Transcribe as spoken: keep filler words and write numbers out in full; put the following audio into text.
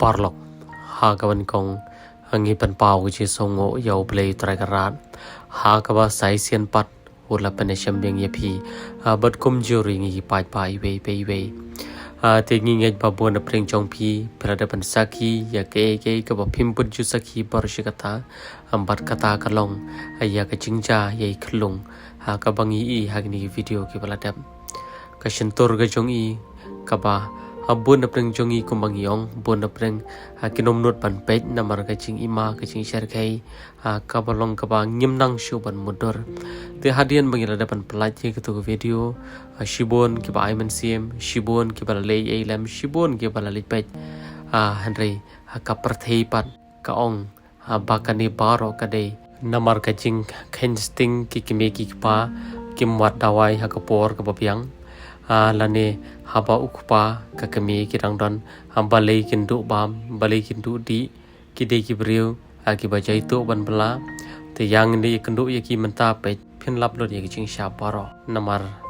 Paralok, ha kaba nyngkong ngi pynpaw ka jingsngewnguh ïa U Blei Trai Kynrad ha kaba sa shisien pat u la pynïashem biang ïa phi, ah, bad kumjuh ruh ïa ngi ki paidbah iwei pa iwei. Ah, te ngi ngeit ba bun na pdeng jong phi phi la dep ban sakhi ïa kaei kaei kaba phim pat ju sakhi baroh shi katta, ah, bad kata ka long, ah, ïa ka jingjia ïa i khyllung, ha kaba ngi ïohi ha kine ki video kiba la dep. Ka shyntur ka jong i kaba, ha bun na pdeng jong i kumba ngi ong, bun na pdeng, ha, kim nud ban peit namar ka jingima, ka jingshyrkhei, ha, kaba long kaba ngim nang shuh ban mutdur. Te hadien ba ngi la dep ban pynlait ïa kito ki video, ha, shibun kiba ai mynsiem, shibun kiba la leit ïalem, shibun kiba la leit peit. Ha, hynrei, ha, ka pyrthei pat ka ong, ha, ba kane baroh ka dei namar ka jingkheiñ sting ki kmie ki kpa kim wad dawai ha ka por kaba biang. Ha, lane haba u kpa ka kmie ki dang don, ha, balei kin duh bam, balei kin duh dih, ki dei ki briew, ha, kiba jaituh ban bylla. Te ïa ngin ïakynduh ïa ki mynta, peit phin lap lut ïa ki jingshah baroh namar